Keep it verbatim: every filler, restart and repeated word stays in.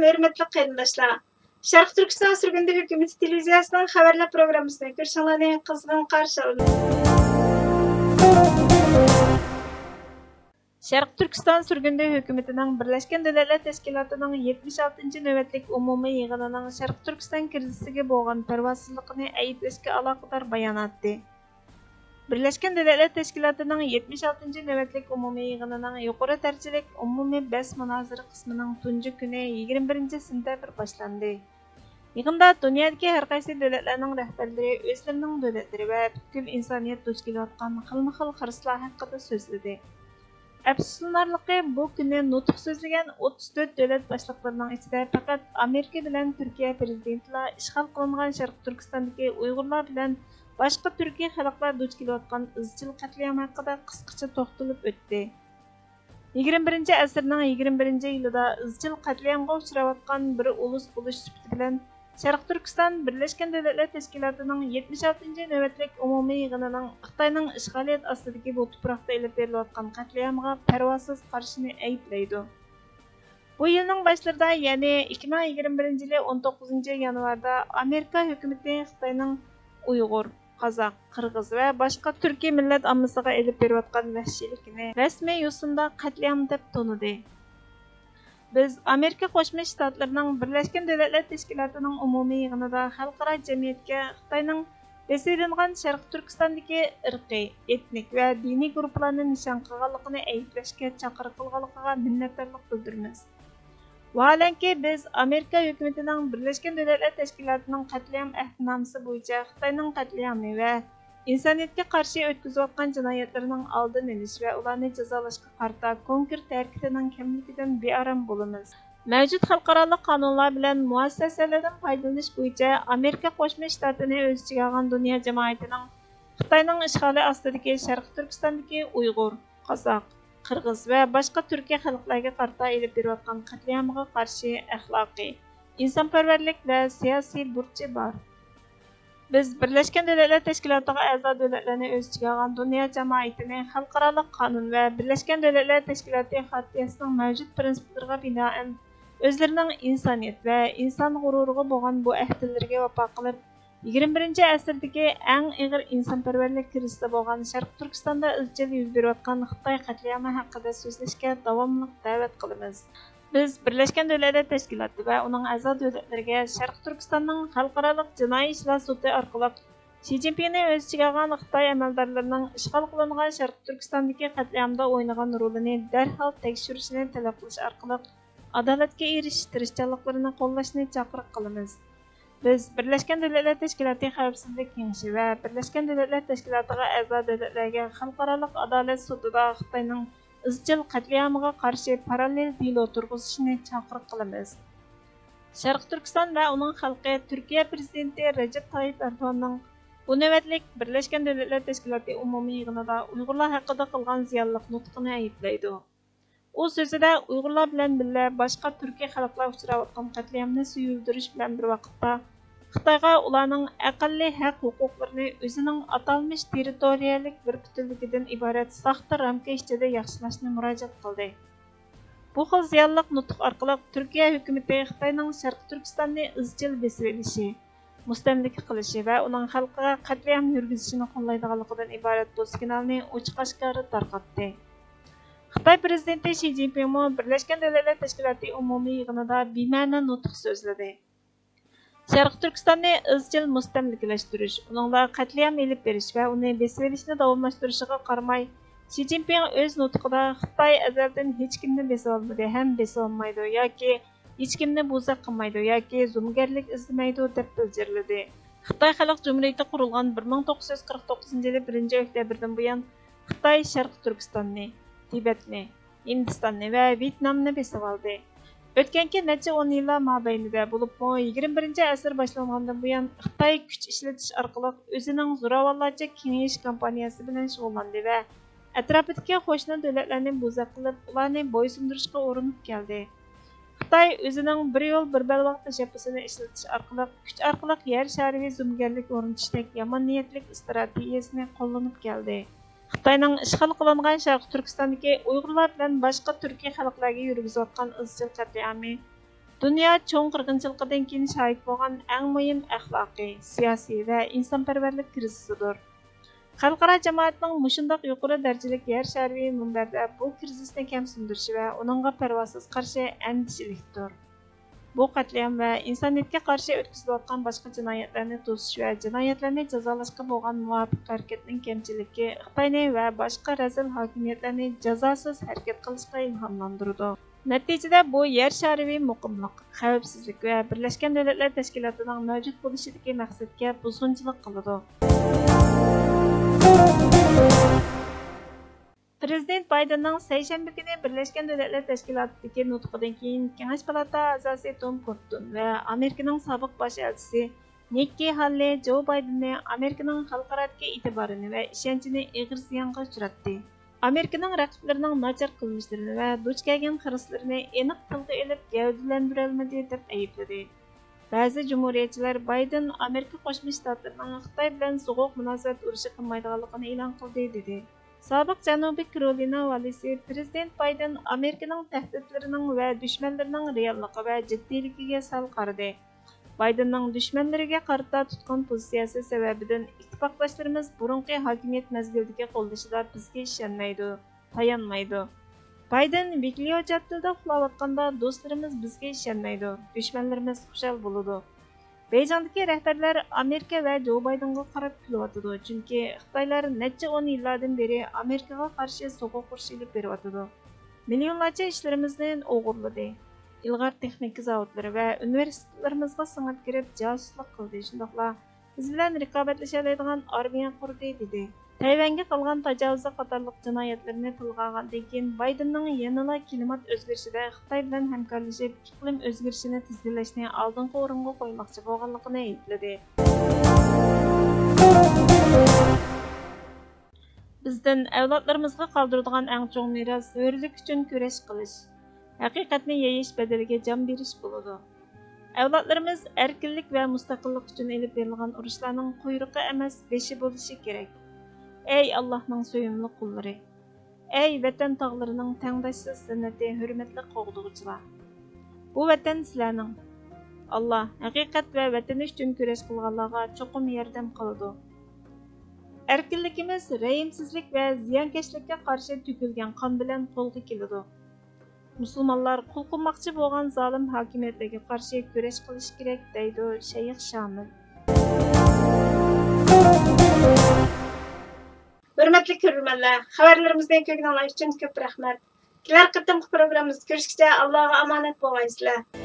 ھۆرمەتلىك قېرىنداشلار، شەرقىي تۈركىستان سۈرگۈندە ھۆكۈمىتى تېلېۋىزىيەسىنىڭ خەۋەرلەر پروگراممىسىنى كۆرۈشۈڭلارنى قىزغىن قارشى ئالىمىز. شەرقىي تۈركىستان سۈرگۈندە ھۆكۈمىتىنىڭ بىرلەشكەن دۆلەتلەر تەشكىلاتىنىڭ يەتمىش ئالتىنچى نۆۋەتلىك ئومۇمىي يىغىنىنىڭ شەرقىي تۈركىستان كىرىزىسىگە بولغان پەرۋاسىزلىقىنى ئەيىبلەشكە ئالاقىدار باياناتى. بىرلەشكەن دۆلەتلەر تەشكىلاتىنىڭ يەتمىش ئالتىنچى نۆۋەتلىك ئومۇمىي يىغىنىنىڭ يۇقىرى دەرىجىلىك ئومۇمىي بەس مۇنازىرە قىسمىنىڭ تۇنجى كۈنى، يىگىرمە بىرىنچى سېنتەبىر باشلاندى. يىغىندا دۇنيادىكى ھەر قايسى دۆلەتلەرنىڭ رەھبەرلىرى ئۆزلىرىنىڭ دۆلەتلىرى ۋە پۈتكۈل ئىنسانىيەت دۇچ كېلىۋاتقان خىلمۇ خىل خىرىسلار ھەققىدە سۆزلىدى. ئەپسۇسلىنارلىقى، بۇ كۈنى نۇتۇق سۆزلىگەن ئوتتۇز تۆت دۆلەت باشلىقلىرىنىڭ ئىچىدە پەقەت ئامېرىكا بىلەن تۈركىيە پىرېزىدېنتىلا ئىشغال قىلىنغان شەرقىي تۈركىستاندىكى ئۇيغۇرلار بىلەن باشقا تۈركىي خەلقلەر دۇچ كېلىۋاتقان ئىزچىل قەتلىئام ھەققىدە قىسقىچە توختىلىپ ئۆتتى. يىگىرمە بىرىنچى ئەسىرنىڭ يىگىرمە بىرىنچى يىلىدا ئىزچىل قەتلىئامغا ئۇچراۋاتقان بىر ئۇلۇس بولۇش سۈپىتى بىلەن، شەرقىي تۈركىستان بىرلەشكەن دۆلەتلەر تەشكىلاتىنىڭ يەتمىش ئالتىنچى نۆۋەتلىك ئومۇمىي يىغىنىنىڭ خىتاينىڭ ئىشغالىيەت ئاستىدىكى بۇ تۇپراقتا ئېلىپ بېرىلىۋاتقان قەتلىئامىغا پەرۋاسىز قارىشىنى ئەيىبلەيدۇ. بۇ يىلنىڭ باشلىرىدا، يەنى ئىككى مىڭ يىگىرمە بىرىنچى يىلى ئون توققۇزىنچى يانۋاردا ئامېرىكا ھۆكۈمىتى خىتاينىڭ ئۇيغۇر، قازاق، قىرغىز ۋە باشقا تۈركىي مىللەت ئاممىسىغا ئېلىپ بېرىۋاتقان ۋەھشىيلىكىنى رەسمىي يوسۇندا قەتلىئام دەپ تونۇدى. بىز ئامېرىكا قوشما شتاتلىرىنىڭ بىرلەشكەن دۆلەتلەر تەشكىلاتىنىڭ ئومۇمىي يىغىنىدا خەلقئارا جەمئىيەتكە خىتاينىڭ بېسىۋېلىنغان شەرقىي تۈركىستاندىكى ئىرقىي، ئېتنىك ۋە دىنىي گۇرۇپپىلارنى نىشان قىلغانلىقىنى ئەيىبلەشكە چاقىرىق قىلغانلىقىغا مىننەتدارلىق بىلدۈرىمىز. ۋاھالەنكى، بىز ئامېرىكا ھۆكۈمىتىنىڭ بىرلەشكەن دۆلەتلەر تەشكىلاتىنىڭ قەتلىئام ئەھدىنامىسى بويىچە خىتاينىڭ قەتلىئامى ۋە ئىنسانىيەتكە قارشى ئۆتكۈزۈۋاتقان جىنايەتلىرىنىڭ ئالدىنى ئېلىش ۋە ئۇلارنى جازالاشقا قارىتا كونكرېت ھەرىكىتىنىڭ كەملىكىدىن بىئارام بولىمىز. مەۋجۇت خەلقئارالىق قانۇنلار بىلەن مۇئەسسەسەلەردىن پايدىلىنىش بويىچە ئامېرىكا قوشما شتاتىنى ئۆز ئىچىگە ئالغان دۇنيا جامائىتىنىڭ خىتاينىڭ ئىشغالى ئاستىدىكى شەرقىي تۈركىستاندىكى ئۇيغۇر، قازاق، قىرغىز ۋە باشقا تۈركىي خەلقلەرگە قارىتا ئېلىپ بېرىۋاتقان قەتلىئامىغا قارشى ئەخلاقىي، ئىنسانپەرۋەرلىك ۋە سىياسىي بۇرچى بار. بىز بىرلەشكەن دۆلەتلەر تەشكىلاتىغا ئەزا دۆلەتلەرنى ئۆز ئىچىگە ئالغان دۇنيا جامائىتىنى خەلقئارالىق قانۇن ۋە بىرلەشكەن دۆلەتلەر تەشكىلاتى خارتىيەسىنىڭ مەۋجۇت پىرىنسىپلىرىغا بىنائەن ئۆزلىرىنىڭ ئىنسانىيەت ۋە ئىنسان غۇرۇرىغا بولغان بۇ ئەھدىلىرىگە ۋاپا قىلىپ، يىگىرمە بىرىنچى ئەسىردىكى ئەڭ ئېغىر ئىنسانپەرۋەرلىك كىرىزىسى بولغان شەرقىي تۈركىستاندا ئىزچىل يۈز بېرىۋاتقان خىتاي قەتلىئامى ھەققىدە سۆزلەشكە داۋاملىق دەۋەت قىلىمىز. بىز بىرلەشكەن دۆلەتلەر تەشكىلاتى ۋە ئۇنىڭ ئەزا دۆلەتلىرىگە شەرقىي تۈركىستاننىڭ خەلقئارالىق جىنايى ئىشلار سوتى ئارقىلىق شى جىنپىڭنى ئۆز ئىچىگە ئالغان خىتاي ئەمەلدارلىرىنىڭ ئىشغال قىلىنغان شەرقىي تۈركىستاندىكى قەتلىئامدا ئوينىغان رولىنى دەرھال تەكشۈرۈشىنى تەلەپ قىلىش ئارقىلىق، ئادالەتكە ئېرىشىش تىرىشچانلىقلىرىنى قوللاشنى چاقىرىق قىلىمىز. بىز بىرلەشكەن دۆلەتلەر تەشكىلاتى خەۋپسىزلىك كېڭىشى ۋە بىرلەشكەن دۆلەتلەر تەشكىلاتىغا ئەزا دۆلەتلەرگە خەلقئارالىق ئادالەت سوتىدا خىتاينىڭ ئىزچىل قەتلىئامىغا قارشى پاراللېل دېلو تۇرغۇزۇشىنى چاقىرىق قىلىمىز. شەرقىي تۈركىستان ۋە ئۇنىڭ خەلقى تۈركىيە پىرېزىدېنتى رەجەپ تايىپ ئەردوغاننىڭ بۇ نۆۋەتلىك بىرلەشكەن دۆلەتلەر تەشكىلاتى ئومۇمىي يىغىنىدا ئۇيغۇرلار ھەققىدە قىلغان زىيانلىق نۇتقىنى ئەيىبلەيدۇ. ئۇ سۆزىدە ئۇيغۇرلار بىلەن بىللە باشقا تۈركىي خەلقلەر ئۇچراۋاتقان قەتلىئامنى سۆيۈلدۈرۈش بىلەن بىر ۋاقىتتا، خىتايغا ئۇلارنىڭ ئەقەللىي ھەق-ھوقۇقلىرىنى ئۆزىنىڭ ئاتالمىش تېررىتورىيەلىك بىر پۈتۈنلۈكىدىن ئىبارەت ساختا رامكا ئىچىدە ياخشىلاشنى مۇراجىئەت قىلدى. بۇ خىل زىيانلىق نۇتۇق ئارقىلىق تۈركىيە ھۆكۈمىتى خىتاينىڭ شەرقىي تۈركىستاننى ئىزچىل بېسىۋېلىشى، مۇستەملىكە قىلىشى ۋە ئۇنىڭ خەلقىگە قەتلىئام يۈرگۈزۈشىنى قوللايدىغانلىقىدىن ئىبارەت بۇ سىگنالنى ئوچۇق-ئاشكارا تارقاتتى. خىتاي پىرېزىدېنتى شى جىنپىڭمۇ بىرلەشكەن دۆلەتلەر تەشكىلاتى ئومۇمىي يىغىنىدا بىمەنە نۇتۇق سۆزلىدى. شەرقىي تۈركىستاننى ئىزچىل مۇستەملىكىلەشتۈرۈش، ئۇنىڭدا قەتلىئام ئېلىپ بېرىش ۋە ئۇنى بېسىۋېلىشنى داۋاملاشتۇرۇشىغا قارىماي، شى جىنپىڭ ئۆز نۇتقىدا خىتاي ئەزەلدىن ھېچكىمنى بېسىۋالمىدى ھەم بېسىۋالمايدۇ ياكى ھېچكىمنى بوزەك قىلمايدۇ ياكى زومىگەرلىك ئىزدىمەيدۇ، دەپ بىلجىرلىدى. خىتاي خەلق جۇمھۇرىيىتى قۇرۇلغان بىر مىڭ توققۇز يۈز قىرىق توققۇزىنچى يىلى بىرىنچى ئۆكتەبىردىن بۇيان، خىتاي شەرقىي تۈركىستاننى، تىبەتنى، ھىندىستاننى ۋە ۋيېتنامنى بېسىۋالدى. ئۆتكەنكى نەچچە ئون يىللار مابەينىدە، بولۇپمۇ يىگىرمە بىرىنچى ئەسىر باشلانغاندىن بۇيان، خىتاي كۈچ ئىشلىتىش ئارقىلىق ئۆزىنىڭ زوراۋانلارچە كېڭىيىش كامپانىيەسى بىلەن شۇغۇللاندى ۋە ئەتراپىدىكى قوشنا دۆلەتلەرنى بوزەك قىلىپ، ئۇلارنى بويسۇندۇرۇشقا ئۇرۇنۇپ كەلدى. خىتاي ئۆزىنىڭ بىر يول، بىر بەلباغ تەشەببۇسىنى ئىشلىتىش ئارقىلىق، كۈچ ئارقىلىق يەر شارىۋى زومىگەرلىك ئورنىتىشتەك يامان نىيەتلىك ئىستراتېگىيەسىنى قوللىنىپ كەلدى. خىتاينىڭ ئىشغال قىلىنغان شەرقىي تۈركىستاندىكى ئۇيغۇرلار بىلەن باشقا تۈركىي خەلقلەرگە يۈرگۈزۈۋاتقان ئىزچىل قەتلىئامى دۇنيا چوڭ قىرغىنچىلىقىدىن كېيىن شاھىت بولغان ئەڭ مۇھىم ئەخلاقىي، سىياسىي ۋە ئىنسانپەرۋەرلىك كىرىزىسىدۇر. خەلقئارا جەمائەتنىڭ مۇشۇنداق يۇقىرى دەرىجىلىك يەر شارى مۇنبەردە بۇ كىرىزىسنى كەمسىندۈرۈشى ۋە ئۇنىڭغا پەرۋاسىز قارىشى ئەندىشىلىكتۇر. بۇ قەتلىئام ۋە ئىنسانىيەتكە قارشى ئۆتكۈزۈلۈۋاتقان باشقا جىنايەتلەرنى توسۇش ۋە جىنايەتلەرنى جازالاشقا بولغان مۇۋاپىق ھەرىكەتنىڭ كەمچىلىكى خىتاينى ۋە باشقا رەزىل ھاكىمىيەتلەرنى جازاسىز ھەرىكەت قىلىشقا ئىلھاملاندۇرىدۇ. نەتىجىدە، بۇ يەر شارىۋى مۇقىملىق، خەۋپسىزلىك ۋە بىرلەشكەن دۆلەتلەر تەشكىلاتىنىڭ مەۋجۇت بولۇشىدىكى مەقسەتكە بۇزغۇنچىلىق قىلىدۇ. پىرېزىدېنت بايدېننىڭ سەيشەنبە كۈنى بىرلەشكەن دۆلەتلەر تەشكىلاتىدىكى نۇتقىدىن كېيىن، كېڭەش پالاتا ئەزاسى توم كوردون ۋە ئامېرىكىنىڭ سابىق باش ئەلچىسى نىككى ھاللى جو بايدېننى ئامېرىكىنىڭ خەلقئارادىكى ئېتىبارىنى ۋە ئىشەنچىنى ئېغىر زىيانغا ئۇچراتتى. ئامېرىكىنىڭ رەقىبلىرىنىڭ ناچار قىلمىشلىرىنى ۋە دۇچ كەلگەن خىرىسلىرىنى ئېنىق تىلغا ئېلىپ گەۋدىلەندۈرەلمىدى، دەپ ئەيىبلىدى. بەزى جۇمھۇرىيەتچىلەر بايدېن ئامېرىكا قوشما شتاتلىرىنىڭ خىتاي بىلەن سوغۇق مۇناسىۋەت ئۇرۇشى قىلمايدىغانلىقىنى ئېلان قىلدى، دېدى. سابىق جەنۇبىي كارولىنا ۋالىسى پىرېزىدېنت بايدېن ئامېرىكىنىڭ تەھدىتلىرىنىڭ ۋە دۈشمەنلىرىنىڭ رېئاللىقى ۋە جىددىيلىكىگە سەل قارىدى. بايدېننىڭ دۈشمەنلىرىگە قارىتا تۇتقان پوزىتسىيەسى سەۋەبىدىن ئىتتىپاقداشلىرىمىز بۇرۇنقى ھاكىمىيەت مەزگىلىدىكى قوللىشىدا بىزگە ئىشەنمەيدۇ، تايانمايدۇ. بايدېن ۋىكلىيو چەت تىلدا ئۇخلاۋاتقاندا دوستلىرىمىز بىزگە ئىشەنمەيدۇ، دۈشمەنلىرىمىز خۇشال بولىدۇ. بېيجىڭدىكى رەھبەرلەر ئامېرىكا ۋە جو بايدېنغا قاراپ كۈلۈۋاتىدۇ، چۈنكى خىتايلار نەچچە ئون يىللاردىن بېرى ئامېرىكىغا قارشى سوغۇق ئۇرۇش ئېلىپ بېرىۋاتىدۇ. مىليونلارچە ئىشلىرىمىزنى ئوغرىلىدى. ئىلغار تېخنىكا زاۋۇتلىرى ۋە ئۇنىۋېرسىتېتلىرىمىزغا سىڭىپ كىرىپ جاسۇسلۇق قىلدى، شۇنداقلا بىز بىلەن رىقابەتلىشەلەيدىغان ئارمىيە قۇردى، دېدى. تەيۋەنگە قىلغان تاجاۋۇزى قاتارلىق جىنايەتلىرىنى تىلغا ئالغاندىن كېيىن، بايدېننىڭ يەنىلا كىلىمات ئۆزگىرىشىدە خىتاي بىلەن ھەمكارلىشىپ، ئىقلىم ئۆزگىرىشىنى تىزگىنلەشنى ئالدىنقى ئورۇنغا قويماقچى بولغانلىقىنى ئەيىبلىدى. بىزدىن ئەۋلادلىرىمىزغا قالدۇرىدىغان ئەڭ چوڭ مىراس ھۆرلۈك ئۈچۈن كۈرەش قىلىش، ھەقىقەتنى يېيىش بەدىلىگە جان بېرىش بولىدۇ. ئەۋلادلىرىمىز ئەركىنلىك ۋە مۇستەقىللىق ئۈچۈن ئېلىپ بېرىلغان ئۇرۇشلارنىڭ قۇيرۇقى ئەمەس، بېشى بولۇشى كېرەك. ئەي ئاللاھنىڭ سۆيۈملۈك قۇللىرى! ئەي ۋەتەن تاغلىرىنىڭ تەڭداشسىز زىننىتى، ھۆرمەتلىك قوغدىغۇچىلار! بۇ ۋەتەن سىلەرنىڭ. ئاللا ھەقىقەت ۋە ۋەتىنى ئۈچۈن كۈرەش قىلغانلارغا چوقۇم ياردەم قىلىدۇ. ئەركىنلىكىمىز رەھىمسىزلىك ۋە زىيانكەشلىككە قارشى تۆكۈلگەن قان بىلەن قولغا كېلىدۇ. مۇسۇلمانلار قۇل قىلماقچى بولغان زالىم ھاكىمىيەتلەرگە قارشى كۈرەش قىلىشى كېرەك، دەيدۇ شەيخ شامىل. ھۆرمەتلىك كۆرۈرمەنلەر، خەۋەرلىرىمىزنى كۆرگىنىڭلار ئۈچۈن كۆپ رەھمەت. كېلەر قېتىمقى پروگراممىمىزدا كۆرۈشكىچە ئاللاغا ئامانەت بولغايسىلەر.